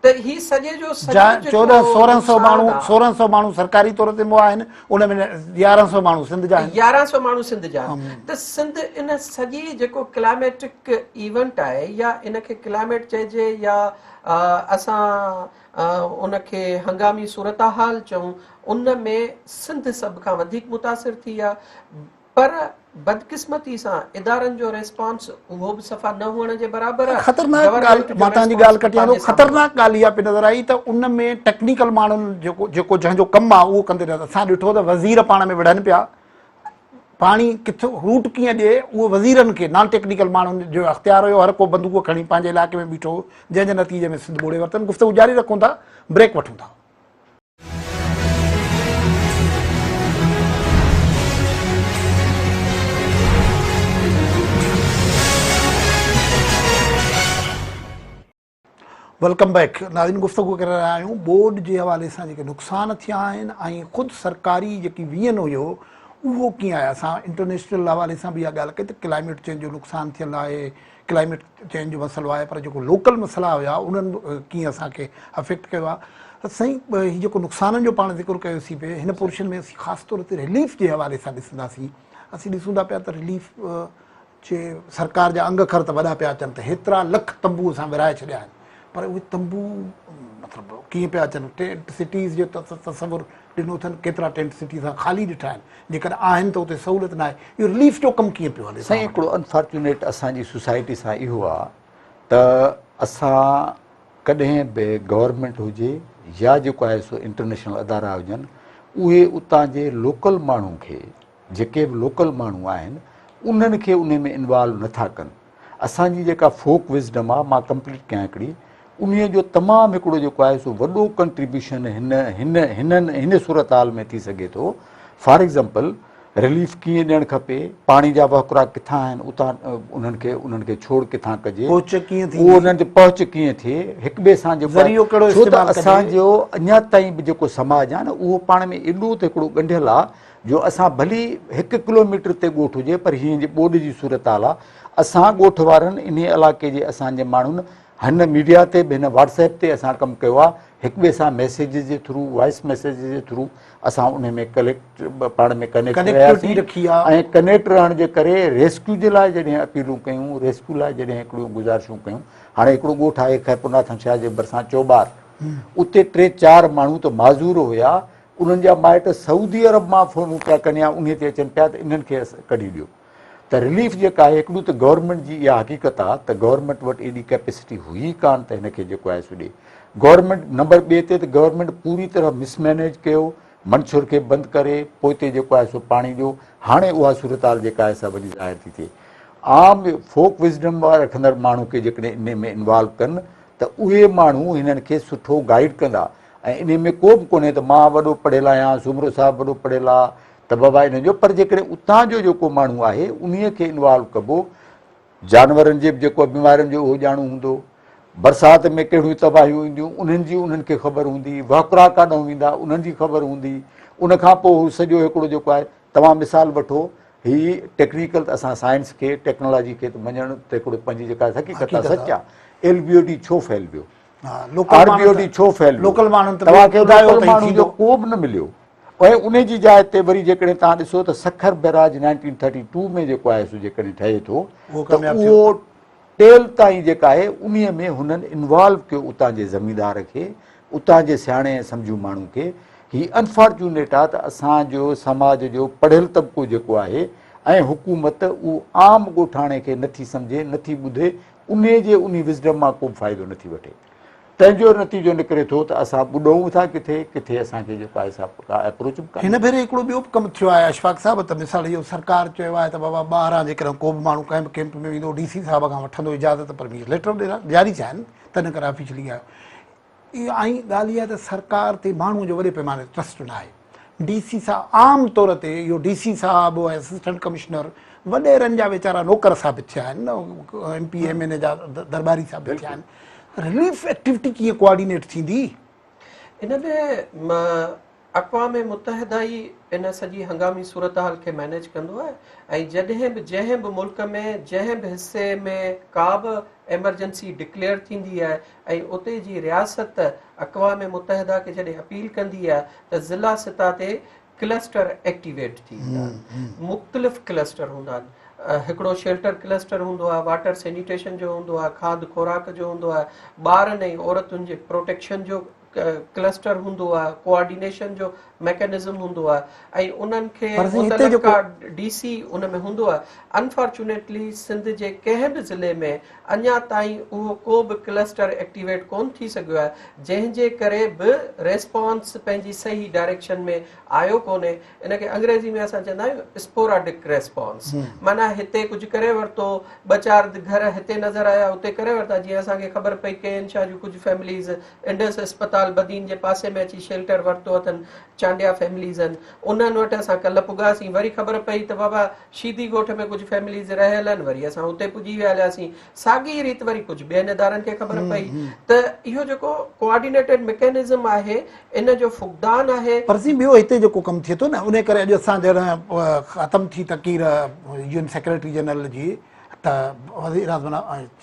ته هي سڄي جو سڄو جيڪو
14 1600 ماڻهو 1600 ماڻهو سرڪاري طور تي مئا آهن ان ۾ 1100 ماڻهو سنڌ جا آهن.
1100 ماڻهو سنڌ جا آهن ته سنڌ ان سڄي جيڪو ڪلائميٽڪ ايونٽ آهي يا ان کي ڪلائميٽ چئجي يا اسان ان کي هنگامي صورتحال چئون ان ۾ سنڌ سڀ کان وڌيڪ متاثر ٿي آ پر بدقسمتي سان ادارن جو ريسپانس اهو به صفا نه هئڻ جي برابر آ.
خطرناڪ ڳالهه مان توهان جي ڳالهه ڪٽيان ٿو خطرناڪ ڳالهه اها پئي نظر آئي ته ان ۾ ٽيڪنيڪل ماڻهن جيڪو جيڪو جنهن جو ڪم آ اهو ڪندي نظر اسان ڏٺو ته وزير پاڻ ۾ وڙهن پيا پاڻي ڪٿ روٽ ڪيئن ڏئي اهو وزيرن کي نان ٽيڪنيڪل ماڻهن جو اختيار هيو هر ڪو بندوق کڻي پنهنجي علائقي ۾ بيٺو هو جنهن جي نتيجي ۾ سنڌ ٻوڙي ورتن گفتگو جاري رکون ٿا بريڪ وٺون ٿا. Welcome back ناظرين گفتگو ڪري رهيا آهيون ٻوڏ جي حوالي سان جيڪي نقصان ٿيا آهن ۽ خود سرڪاري جيڪي ويئن هيو اهو ڪيئن آهي اسان انٽرنيشنل حوالي سان به اها ڳالهه ڪئي ته ڪلائميٽ چينج جو نقصان ٿيل آهي ڪلائميٽ چينج جو مسئلو آهي پر جيڪو لوڪل مسئلا هيا انهن ڪيئن اسان کي افيڪٽ ڪيو آهي سائين هي جيڪو نقصانن جو پاڻ ذڪر ڪيوسين پئي هن پورشن ۾ اسين خاص طور تي رليف جي حوالي سان ڏسنداسين اسين ڏسون ٿا پيا ته رليف چي سرڪار جا انگ اکر ته وڏا پيا اچن ته هيترا لک تنبو اسان ورهائي ڇڏيا آهن پر اهي تنبو مطلب ڪيئن پيا اچن ٽينٽ سٽيز جو تصور ڏنو اٿن ڪيترا ٽينٽ سٽيز اسان خالي ڏٺا آهن جيڪڏهن آهن ته اتي سهولت ناهي اهو رليف جو ڪم ڪيئن پيو هلي
سائين هڪڙو انفارچونيٽ اسان جي سوسائٽي سان اهو آ ته اسان ڪڏهن به گورنمينٽ هجي يا جيڪو آهي سو انٽرنيشنل ادارا هجن اهي اتان جي لوڪل ماڻهو کي جيڪي به لوڪل ماڻهو آهن انهن کي انهي ۾ انوالو نه ٿا ڪن اسان جي جيڪا فوڪ وزڊم آ مان ڪمپليٽ ڪيان هڪڙي انهي جو تمام هڪڙو جيڪو آهي سو وڏو ڪنٽريبيوشن هن هن هنن هن صورتحال ۾ ٿي سگهي ٿو فار ايگزامپل رليف ڪيئن ڏيڻ کپي پاڻي جا وهڪرا ڪٿان آهن اتان انهن کي انهن کي ڇوڙ ڪٿان ڪجي
پهچ ڪيئن ٿيندي
اهو انهن جي پهچ ڪيئن ٿئي هڪ ٻئي سان جيڪو
ذريعو ڪهڙو
ڇو ته
استعمال ڪجي
اسان جو اڃا تائين به جيڪو سماج آهي نه اهو پاڻ ۾ ايڏو ته هڪڙو ڳنڍيل آهي جو اسان ڀلي هڪ ڪلوميٽر تي ڳوٺ هجي پر هيئن جي ٻوڏ جي صورتحال آ اسان ڳوٺ وارن انهي علائقي جي اسان جي ماڻهن هن ميڊيا تي به هن واٽس ايپ تي اسان ڪم ڪيو آ هڪ ٻئي سان ميسيجز جي ٿرو وائس ميسيجز جي ٿرو اسان انهي ۾ ڪليڪٽ پاڻ ۾ ڪنيڪٽ
رهياسين
۽ ڪنيڪٽ رهڻ جي ڪري ريسڪيو جي لاء جڏهن اپيلون ڪيون ريسڪيو لاء جڏهن هڪڙيون گذارشون ڪيون هاڻي هڪڙو ڳوٺ آهي خيرپور ناٿن شاهه جي ڀرسان چوٻار اتي ٽي چار ماڻهو ته معذور هيا انهن جا مائٽ سعودي عرب مان فونون پيا ڪن يا انهي تي اچن پيا ته انهن کي ڪڍي ڏيو. ته رليف جيڪا آهي هڪڙو ته گورنمينٽ جي اها حقيقت آهي ته گورنمينٽ وٽ ايڏي ڪيپيسٽي هئي ڪانه ته هن کي جيڪو آهي سو ڏي گورنمينٽ نمبر ٻئي تي ته گورنمينٽ پوري طرح مس مينيج ڪيو منڇر کي بند ڪري پوئتي جيڪو آهي سو پاڻي ڏيو هاڻي اها صورتحال جيڪا آهي سا وڃي ظاهر ٿي ٿئي عام فوڪ وزڊم رکندڙ ماڻهو کي جيڪڏهن انهي ۾ انوالو ڪن ته اهي ماڻهو هنن کي سٺو گائيڊ ڪندا ۽ انهي ۾ ڪو به ڪونهي ته مان وڏو پڙهيل آهيان سومرو صاحب وڏو پڙهيل آهي ته بابا انهن جو پر جيڪڏهن اتان جو جيڪو ماڻهو آهي انهي کي انوالو ڪبو جانورن جي به جيڪو بيمارين جو اهو ڄاڻو هوندو، برسات ۾ ڪهڙيون تباهيون اينديون انهن جي انهن کي خبر هوندي، وهڪرا ڪاڏانهن ويندا انهن جي خبر هوندي، ان کان پوء هو سڄو هڪڙو جيڪو آهي توهان مثال وٺو هي ٽيڪنيڪل ته اسان سائنس کي ٽيڪنالاجي کي ته مڃڻ ته هڪڙو پنهنجي جيڪا حقيقت آهي سچ آهي ايل بي او ڊي ڇو ڦهل ويو آر بي او ڊي ڇو ڦهل ويو توهان کي لوڪل ماڻهن جو ڪو به نه مليو ۽ انهي جي جاء تي وري جيڪڏهن توهان ڏسو ته سکر بئراج 1932 ۾ جيڪو آهي سو جيڪڏهن ٺهي ٿو ته اهو ٽيل تائين جيڪا آهي انهي ۾ هنن انوالو ڪيو اتان جي زميندار کي اتان جي سياڻي ۽ سمجهو ماڻهو کي هي انفارچونيٽ آهي ته اسان جو سماج جو پڙهيل طبقو جيڪو آهي ۽ حڪومت اهو عام ڳوٺاڻي کي نٿي سمجهي نٿي ٻڌي انهي جي انهي وزڊم مان ڪو به فائدو نٿي وٺي تنهن جو نتيجو نڪري ٿو ته اسان ٻڏون ٿا ڪٿي ڪٿي اسان کي جيڪو آهي سا ڪا اپروچ به ڪانهي.
هن ڀيري هڪڙو ٻيو به ڪم ٿيو آهي اشفاق صاحب ته مثال اهو سرڪار چيو آهي ته بابا ٻاهران جيڪڏهن ڪو به ماڻهو ڪنهن به ڪيمپ ۾ ويندو ڊي سي صاحب کان وٺندو اجازت پرميشن ليٽر به جاري ٿيا آهن تنهن ڪري آفيشلي آيو اهو ۽ ڳالهه اها آهي ته سرڪار تي ماڻهو جو وڏي پيماني تي ٽرسٽ نه آهي. ڊي سي صاحب عام طور تي اهو ڊي سي صاحب ۽ اسسٽنٽ ڪمشنر وڏيرن جا ويچارا نوڪر ثابت ٿيا آهن M P M N A جا درٻاري ثابت ٿيا آهن. رليف ايڪٽيوٽي ڪيئن ڪوآرڊينيٽ ٿيندي؟
ان ۾ اقوام متحده ئي ان سڄي هنگامي صورتحال کي مئنيج ڪندو آهي ۽ جڏهن به جنهن به ملڪ ۾ جنهن به حصي ۾ ڪا به ايمرجنسي ڊڪليئر ٿيندي آهي ۽ اتي جي رياست اقوام متحده کي جڏهن اپيل ڪندي آهي ته ضلع سطح تي ڪلسٽر ايڪٽيويٽ ٿي ويندا آهن مختلف ڪلسٽر هوندا آهن هڪڙو شيلٽر ڪلسٽر هوندو آهي واٽر سينيٽيشن جو هوندو آهي کاڌ خوراڪ جو هوندو آهي ٻارن ۽ عورتن جي پروٽيڪشن جو ڪلسٽر هوندو آهي ڪوآرڊينيشن جو ميڪنزم هوندو آهي ۽ انهن کي متعلقه ڊي سي ان ۾ هوندو آهي انفارچونيٽلي سنڌ جي ڪنهن به ضلعي ۾ اڃا تائين اهو ڪو به ڪلسٽر ايڪٽيويٽ ڪون ٿي سگهيو آهي جنهن جي ڪري به ريسپانس پنهنجي صحيح ڊائريڪشن ۾ آيو ڪونهي ان کي انگريزي ۾ اسان چوندا آهيون اسپوراڊڪ ريسپانس معنيٰ هتي ڪجهه ڪري ورتو ٻه چار گهر هتي نظر آيا اتي ڪري ورتا جيئن اسان کي خبر پئي ڪي اين شاهه جون ڪجهه فيمليز انڊس اسپتال بدين جي پاسي ۾ اچي شيلٽر ورتو اٿن چانڊيا فيمليز آهن انهن وٽ اسان ڪلهه پڳاسين وري خبر پئي ته بابا شيدي ڳوٺ ۾ ڪجهه فيمليز رهيل آهن وري اسان اتي پڄي ويا هلياسين ساڳي ريت وري ڪجهه ٻين ادارن کي خبر پئي ته اهو جيڪو ڪوآرڊينيٽيڊ ميڪانزم آهي ان جو فقدان آهي.
پر سائين ٻيو هتي جيڪو ڪم ٿئي ٿو نه انهي ڪري اڄ اسان جڏهن ختم ٿي تقرير يو اين سيڪريٽري جنرل جي ته وزير اعظم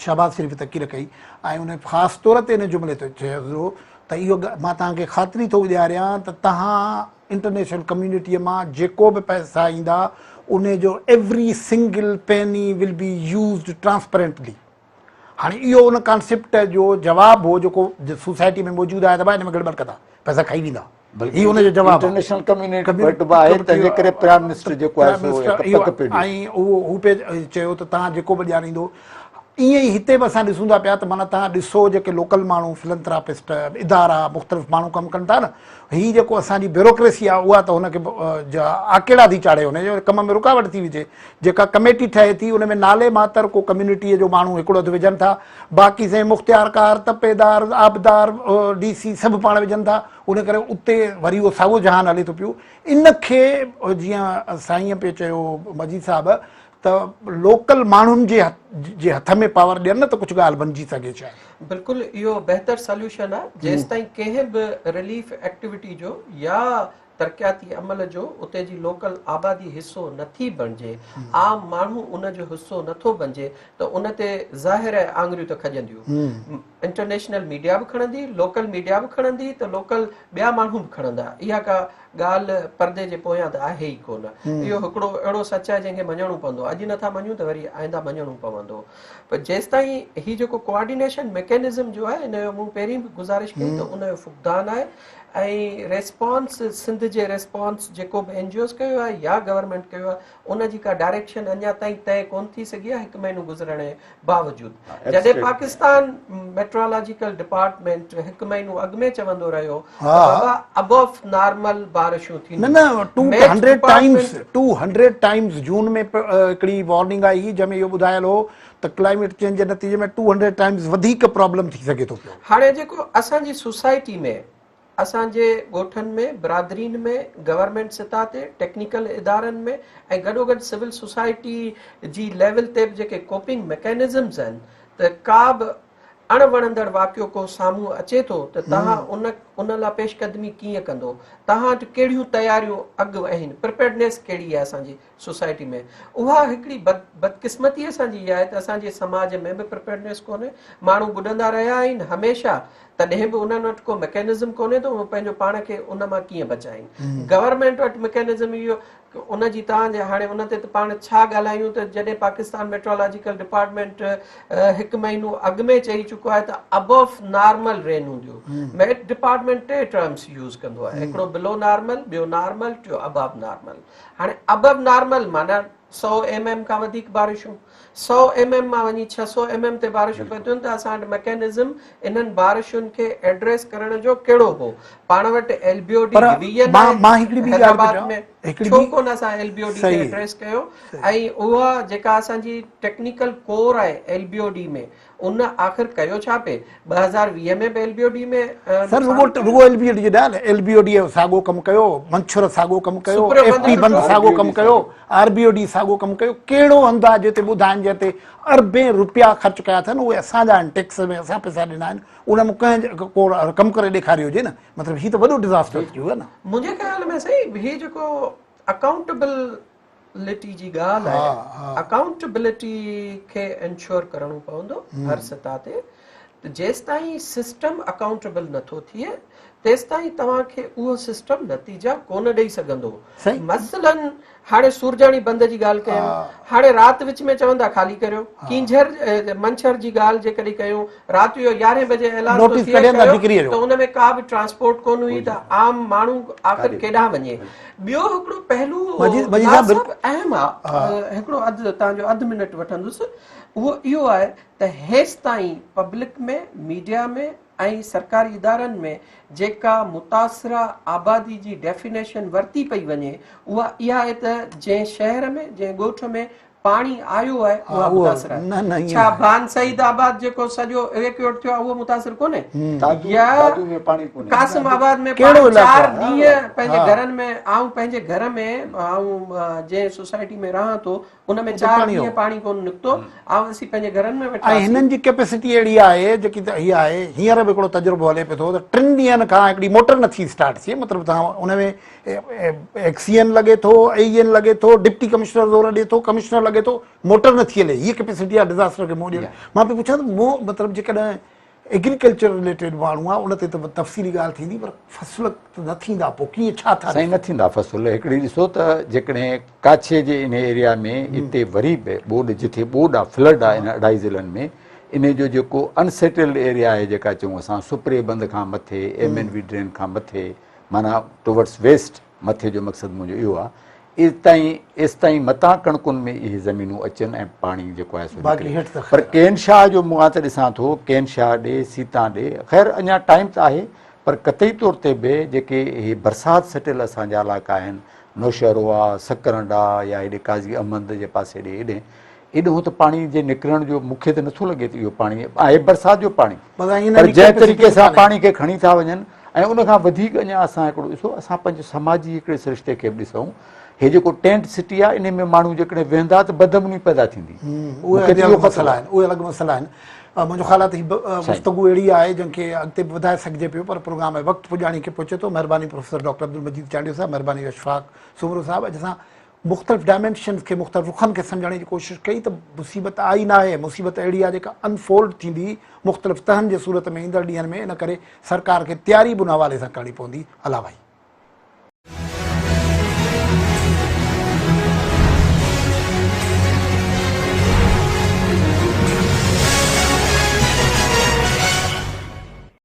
شهباز شريف تقرير ڪئي ۽ ان خاص طور تي ان جملي تي چيو ته اهو مان توهان کي خاطري ٿو ڏياريان ته توهان انٽرنيشنل ڪميونٽيء مان جيڪو به پئسا ايندا انهي جو every single penny will be used transparently هاڻي اهو ان ڪانسيپٽ جو جواب هو جيڪو سوسائٽي ۾ موجود آهي ته ڀاء ان ۾ گڙٻڙ ڪندا پئسا کائي ويندا هي ان جو جواب
انٽرنيشنل ڪميونٽي وٽ به آهي تنهن جي ڪري پرائم منسٽر جيڪو آهي سو هڪ پڪ پيو
۽ اهو هو پئي چيو ته توهان جيڪو به ڏياريندو ائين ئي هتي به اسان ڏسون ٿا پيا ته معنيٰ توهان ڏسو جيڪي لوڪل ماڻهو فلنٿراپسٽ ادارا مختلف ماڻهو ڪم ڪن ٿا نه هي جيڪو اسان جي بيوروڪريسي آهي اها ته هن کي آڪيڙا ٿي چاڙهي هن جي ڪم ۾ رڪاوٽ ٿي وجهي جيڪا ڪميٽي ٺهي ٿي ان ۾ نالي ماتر ڪو ڪميونٽيء جو ماڻهو هڪڙو اڌ وجهن ٿا باقي سائين مختيارڪار تپيدار آبدار ڊي سي سڀ پاڻ وجهن ٿا ان ڪري اتي وري اهو ساڳو جهان هلي ٿو پيو ان کي جيئن سائينء پئي چيو مجيد صاحب ته لوڪل ماڻهن جي جي هٿ ۾ پاور ڏين نه ته ڪجهه ڳالهه بنجي سگهي شايد.
بلڪل اهو بهتر سليوشن آهي جيستائين ڪنهن به رليف ايڪٽيوٽي جو يا ترقياتي عمل جو اتي جي لوڪل آبادي حصو نٿي بڻجي عام ماڻهو ان جو حصو نٿو بنجي ته ان تي ظاهر آهي آڱريون ته کڄنديون. انٽرنيشنل ميڊيا به کڻندي، لوڪل ميڊيا به کڻندي ته لوڪل ٻيا ماڻهو به کڻندا. اها ڪا ڳالهه پردي جي پويان ته آهي ئي ڪونه. اهو هڪڙو اهڙو سچ آهي جنهن کي مڃڻو پوندو. اڄ نٿا مڃون ته وري آئنده مڃڻو پوندو. پر جيستائين هي جيڪو ڪوآرڊينيشن ميڪينزم جو آهي ان جو مون پهرين به گذارش ڪئي ته ان جو فقدان آهي ۽ ريسپانس سنڌ جي ريسپانس جيڪو به اين جي اوز ڪيو آهي يا گورنمينٽ ڪيو آهي ان جي ڪا ڊائريڪشن اڃا تائين طئي ڪونه ٿي سگهي آهي هڪ مهينو گذرڻ جي باوجود جڏهن پاڪستان ميٽرولاجيڪل ڊپارٽمينٽ هڪ مهينو اڳ ۾ چوندو رهيو ته بابا ابوف نارمل بارشون ٿينديون
نه نه 200 ٽائمز 200 ٽائمز جون ۾ هڪڙي وارننگ آئي هئي جنهن ۾ اهو ٻڌايل هو ته ڪلائميٽ چينج جي نتيجي ۾ 200 ٽائمز وڌيڪ پرابلم ٿي سگهي ٿو پيو.
هاڻي جيڪو اسان جي سوسائٽي ۾ اسان جي ڳوٺن ۾، برادرين ۾، گورنمينٽ سطح تي، ٽيڪنيڪل ادارن ۾ ۽ گڏوگڏ سول سوسائٽي جي ليول تي به جيڪي ڪوپنگ ميڪينزمز آهن ته ڪا به اڻ وڻندڙ واقعو ڪو سامهون اچي ٿو ته توهان ان ان لا پيش قدمي ڪيئن ڪندو توهان وٽ ڪهڙيون تياريون اڳ آهن پريپيئرڊنيس ڪهڙي آهي اسان جي سوسائٽي ۾ اها هڪڙي بد بدقسمتي اسان جي اها آهي ته اسان جي سماج ۾ به پريپيئرڊنيس ڪونهي ماڻهو ٻڏندا رهيا آهن هميشه تڏهن به انهن وٽ ڪو ميڪينزم ڪونهي ته اهي پنهنجو پاڻ کي ان مان ڪيئن بچائين گورنمينٽ وٽ ميڪينزم اهو ان جي تان جي هاڻي ان تي ته پاڻ ڇا ڳالهايون ته جڏهن پاڪستان ميٽرولاجيڪل ڊپارٽمينٽ هڪ مهينو اڳ ۾ چئي چڪو آهي ته ابوف نارمل رين هونديون ميٽ ڊپارٽمينٽ ٽي ٽرمس يوز ڪندو آهي هڪڙو بلو نارمل ٻيو نارمل ٽيو ابوف نارمل هاڻي ابو نارمل معنيٰ سو ايم ايم کان وڌيڪ بارشون، سو ايم ايم مان وڃي 600 ايم ايم تي بارشون پيون ته اسان وٽ مڪينزم انهن بارشن کي ايڊريس ڪرڻ جو ڪهڙو هو؟ پاڻ وٽ L B O D division آهي حيدرآباد ۾ ڇو ڪونه اسان ايل بي او ڊي کي ايڊريس ڪيو ۽ اها جيڪا اسان جي ٽيڪنيڪل ڪور آهي ايل بي او ڊي ۾ ان آخر ڪيو ڇا پئي؟ 2020 ۾ به ايل بي او ڊي ۾
سر رڳو رڳو ايل بي او ڊي جي نه ايل بي او ڊي ساڳو ڪم ڪيو، منڇر ساڳو ڪم ڪيو، ايف پي بند ساڳو ڪم ڪيو، آر بي او ڊي ساڳو ڪم ڪيو، ڪهڙو هنڌ آهي جتي ٻڌائن جنهن تي اربين روپيا خرچ ڪيا اٿن اهي اسان جا آهن ٽيڪس ۾ اسان پئسا ڏنا آهن ان ۾ ڪنهن ڪو ڪم ڪري ڏيکاريو هجي نه مطلب هي ته وڏو ڊزاسٽر ٿي ويو نه.
منهنجي خيال ۾ سائين هي جيڪو اڪائونٽبل لٽي جي ڳالهه آهي اڪائونٽبلٽي کي انشور ڪرڻو پوندو هر سطح تي ته جيستائين سسٽم اڪائونٽبل نٿو ٿئي تيستائين توهان کي اهو سسٽم نتيجا ڪونه ڏئي سگهندو مثلا هاڻي سورجاڻي بند جي ڳالهه ڪيم هاڻي رات وچ ۾ چون ٿا خالي ڪريو ڪينجهر منڇر جي ڳالهه جيڪڏهن ڪيون رات جو يارهين بجي اعلان ٿو ٿئي ته ان ۾ ڪا به ٽرانسپورٽ ڪونه هئي ته عام ماڻهو آخر ڪيڏانهن وڃي ٻيو هڪڙو پهلو صاحب اهم آ هڪڙو اڌ توهان جو اڌ منٽ وٺندس اهو اهو آهي ته هيستائين پبلڪ ۾ ميڊيا ۾ ۽ سرڪاري ادارن ۾ جيڪا متاثره آبادي جي ڊيفينيشن ورتي پئي وڃي اها اها آهي ته جنهن شهر ۾ جنهن ڳوٺ ۾ پاڻي آيو آهي اها متاثر آهي ڇا ڀان سعيد آباد جيڪو سڄو ايويڪيوٽ ٿيو آهي اهو متاثر ڪونهي يا قاسم آباد ۾ پاڻي 4 ڏينهن پنهنجي گهرن ۾ آئون پنهنجي گهر ۾ آئون جنهن سوسائٽي ۾ رهان ٿو ان ۾ 4 ڏينهن پاڻي ڪونه نڪتو آئون اسين پنهنجي گهرن ۾ ويٺا
۽ هنن جي ڪيپيسٽي اهڙي آهي جيڪي ته هي آهي هينئر به هڪڙو تجربو هلي پيو ٿو ته 3 ڏينهن کان هڪڙي موٽر نٿي اسٽارٽ ٿئي مطلب توهان ان ۾ ايڪسين لڳي ٿو، اي اين لڳي ٿو، ڊپٽي ڪمشنر زور ڏي ٿو، ڪمشنر لڳي ٿو، موٽر نٿي هلي، هيء ڪيپيسٽي آهي ڊزاسٽر کي منهن ڏيڻ. مان پيو پڇان ته مون مطلب جيڪڏهن ايگريڪلچر رليٽيڊ ماڻهو آهي ان تي ته تفصيلي ڳالهه ٿيندي پر فصل ته نه ٿيندا پوء ڪيئن ڇا ٿا
سائين نه ٿيندا فصل هڪڙي ڏسو ته جيڪڏهن ڪاڇي جي انهي ايريا ۾ اتي وري به ٻوڏ جٿي ٻوڏ آ فلڊ آ انهن اڍائي ضلعن ۾ انهي جو جيڪو انسيٽلڊ ايريا آهي جيڪا چئون اسان سپري بند کان مٿي ايم اين وي ڊرين کان مٿي معنيٰ ٽوورڊس ويسٽ، مٿي جو مقصد منهنجو اهو آهي، ايستائين ايستائين متان ڪڻڪن ۾ اهي زمينون اچن ۽ پاڻي جيڪو آهي سو نڪري. پر ڪين شاهه جو مان ته ڏسان ٿو ڪين شاهه ڏي سيتان ڏي خير اڃا ٽائيم ته آهي پر قطعي طور تي به جيڪي اهي برسات سٽيل اسان جا علائقا آهن نوشهرو آ سڪرنڊ آ يا هيڏي قاضي احمد جي پاسي ڏي هيڏي ايڏهون ته پاڻي جي نڪرڻ جو مون کي ته نٿو لڳي ته اهو پاڻي آهي برسات جو پاڻي پر جنهن طريقي سان پاڻي کي کڻي ٿا وڃن ۽ ان کان وڌيڪ اڃا اسان هڪڙو ڏسو اسان پنهنجي سماجي هڪڙي سرشتي کي به ڏسون هي جيڪو ٽينٽ سٽي آهي ان ۾ ماڻهو جيڪڏهن ويهندا ته بدامني پيدا ٿيندي
اهي الڳ مسئلا آهن اهي الڳ مسئلا آهن منهنجو خيال آهي ته هي گفتگو اهڙي آهي جنهن کي اڳتي به وڌائي سگهجي پيو پر پروگرام وقت پڄاڻي کي پهچي ٿو مهرباني پروفيسر ڊاڪٽر عبدالمجيد چانڊيو صاحب مهرباني اشفاق سومرو صاحب اڄ اسان مختلف ڊائمينشنز کي مختلف رخن کي سمجهڻ جي ڪوشش ڪئي ته مصيبت آئي ناهي، مصيبت اهڙي آهي جيڪا انفولڊ ٿيندي مختلف تهن جي صورت ۾ ايندڙ ڏينهن ۾ ان ڪري سرڪار کي تياري به ان حوالي سان ڪرڻي پوندي. الله ڀائي.